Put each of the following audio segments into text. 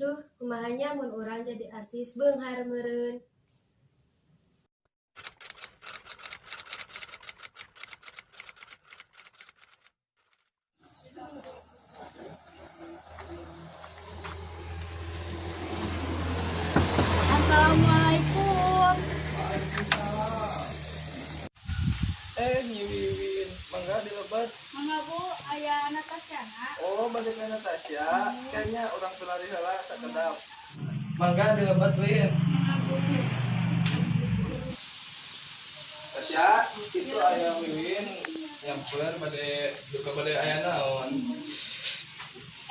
Duh, kumaha nya mun urang jadi artis beunghar meureun. Assalamualaikum. Eh, Nyi Wiwin, mangga dilebet. Mangga, Bu, aya Natasha na? Oh, bade ka Natasha. Kayaknya urang tulari heula sakedap. Mangga dilebet, Win. Mangga, Bu. Tasya, itu aya Wiwin nyamper bade duka bade aya naon.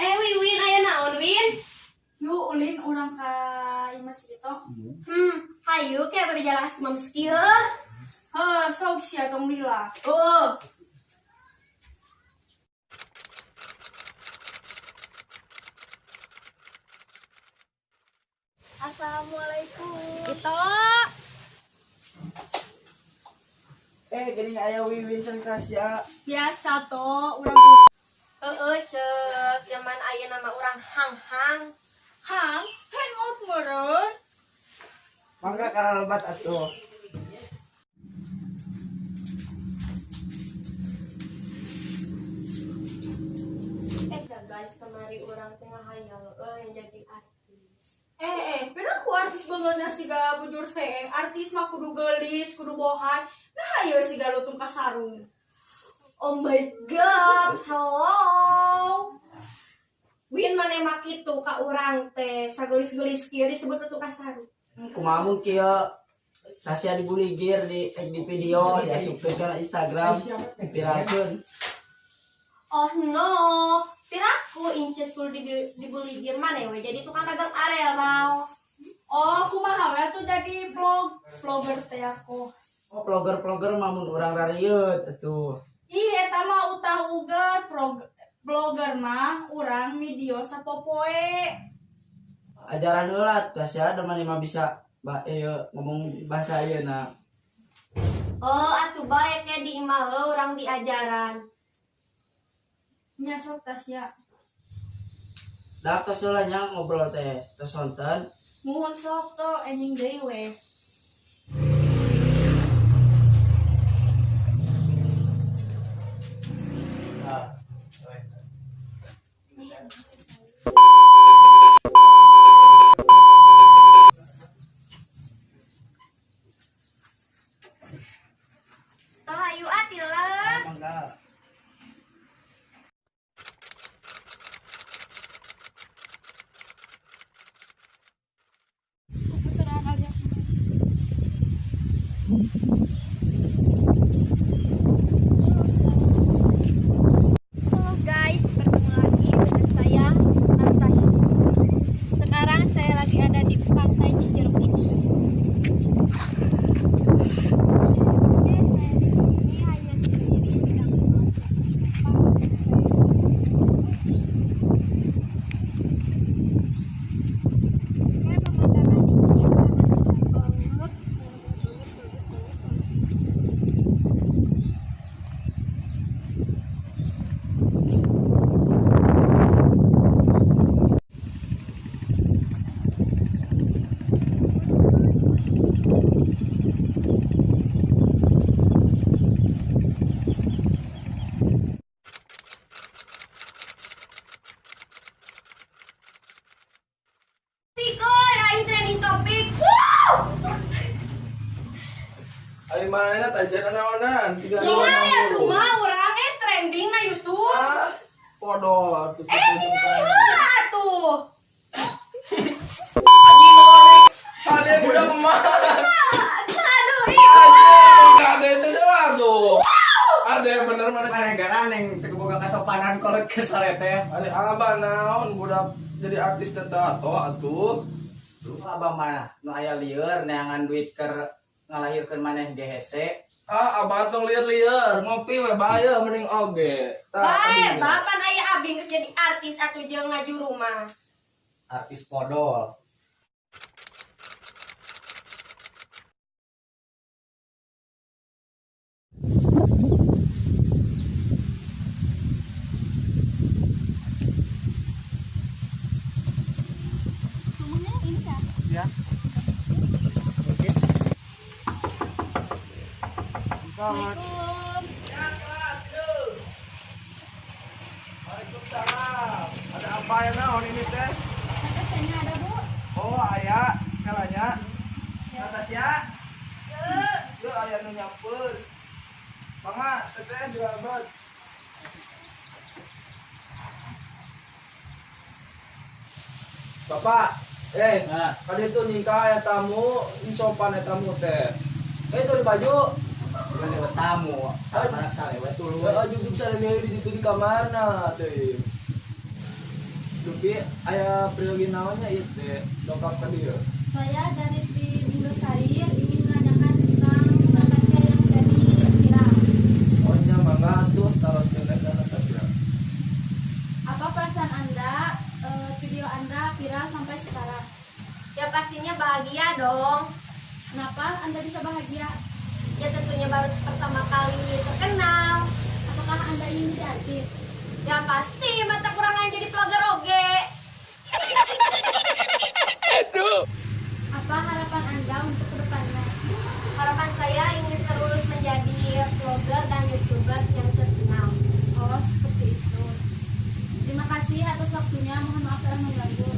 Eh, Wiwin, aya naon, Win? Yuk ulin urang ka imah si itu. Hayu kayak bebeja si Mamski heuh. Heh, sok sia tong lila. Oh. Assalamualaikum. Itu. Eh, gini aya Wiwin sareng Tasya. Biasa toh urang. Heeh, cek zaman aya nama urang hang-hang. Hang hangout meureun. Mangga karalebat atuh. Eh, ya guys, kemari urang teh ngahayal yang jadi artis. Eh, eh, pira ku artis beungeutna siga bujur seeng. Artis mah kudu geulis, kudu bohay. Nah, ieu siga lutung kasarung. Oh my God, hello. Win, maneh mah kitu ka urang teh sagelis-gelis kieu disebut lutung kasarung. Kumaha mun kieu Tasya dibuligir di video diasupkeun kana Instagram, viralkeun. Oh no, piraku inces kudu dibuligir, maneh we jadi tukang dagang areral. Oh, kumaha we tuh jadi vlogger teh aku. Oh, vlogger-vlogger mah mun urang rarieut atuh. Ih, eta mah utah uger vlogger mah urang video sapopoe. Ajaran heula Tasya, da maneh mah bisa ba ieu ngomong bahasa ieu na. Oh, atuh bae ke di imah heuh urang diajaran. Nya sok, Tasya. Dah, tos heula nya ngobrol teh. Tos sonten. Muhun, sok to, enjing deui we. Nah. Toh hayu atilah. Mangga. Halo guys, bertemu lagi dengan saya, Natasha. Sekarang saya lagi ada di Pantai Cijeruk ini. Oke, saya di sini hanya sendiri, tidak membawa siapa-siapa. Oke, pemandangan di sini sangat indah banget, banget, banget, banget, banget, banget. Tiko, aing trending topic. Wow! Ari manehna tajan naonan siga Ningali atuh mah urang trending na YouTube. Ah, podol atuh. Eh, ningali heula atuh. Podcast teh. Ari abah naon budak jadi artis teh atuh atuh. Lu abah mah nu aya lieur neangan duit keur ngalahirkeun maneh ge hese. Ah, abah tong lieur-lieur, ngopi we bae mending oge. Tah, Bae, kadinya. bahkan aya abi geus jadi artis atuh jeung ngaju rumah. Artis podol. Ya. Oke. Waalaikumsalam. Ada apa ya naon ini teh? Katanya ada, Bu. Oh, aya kalanya. Natasya. Yo aya nu nyamper. Mangga, teteh juga abad. Bapak, Nah, tadi itu nyingka aya tamu, ini sopan aya tamu teh. Itu di baju. bukan lewat tamu, sama anak salewat dulu. Heeh, jugjug sareng di ditu di kamarna teh. Dupi aya priyogi naonnya ieu teh, dongkap ka dieu. Saya dari tim Indosari ingin menanyakan tentang Natasha yang jadi viral. Oh nya mangga atuh taros jeung ka Natasya. Apa perasaan Anda video Anda viral sampai sekarang? Ya pastinya bahagia dong. Kenapa Anda bisa bahagia? Ya tentunya baru pertama kali terkenal. Apakah Anda ingin jadi artis? Ya pasti mata kurangan jadi vlogger oge. Apa harapan Anda untuk kedepannya? Harapan saya ingin terus menjadi vlogger dan youtuber yang terkenal. Oh, seperti itu. Terima kasih atas waktunya. Mohon maaf telah mengganggu.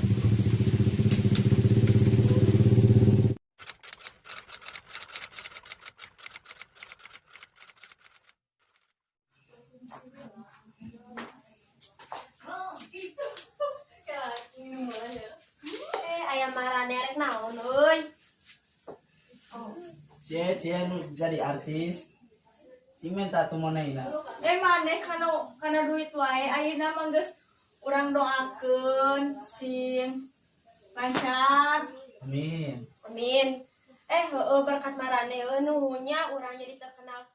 Ayam marane rek naon euy. Cie cie nu jadi artis. Si minta tuh moneyna. Eh maneh kana kana duit wae ayeuna mah geus urang doakeun sing lancar. Amin. Amin. Heueuh berkat marane heueuh nuhunnya urang jadi terkenal.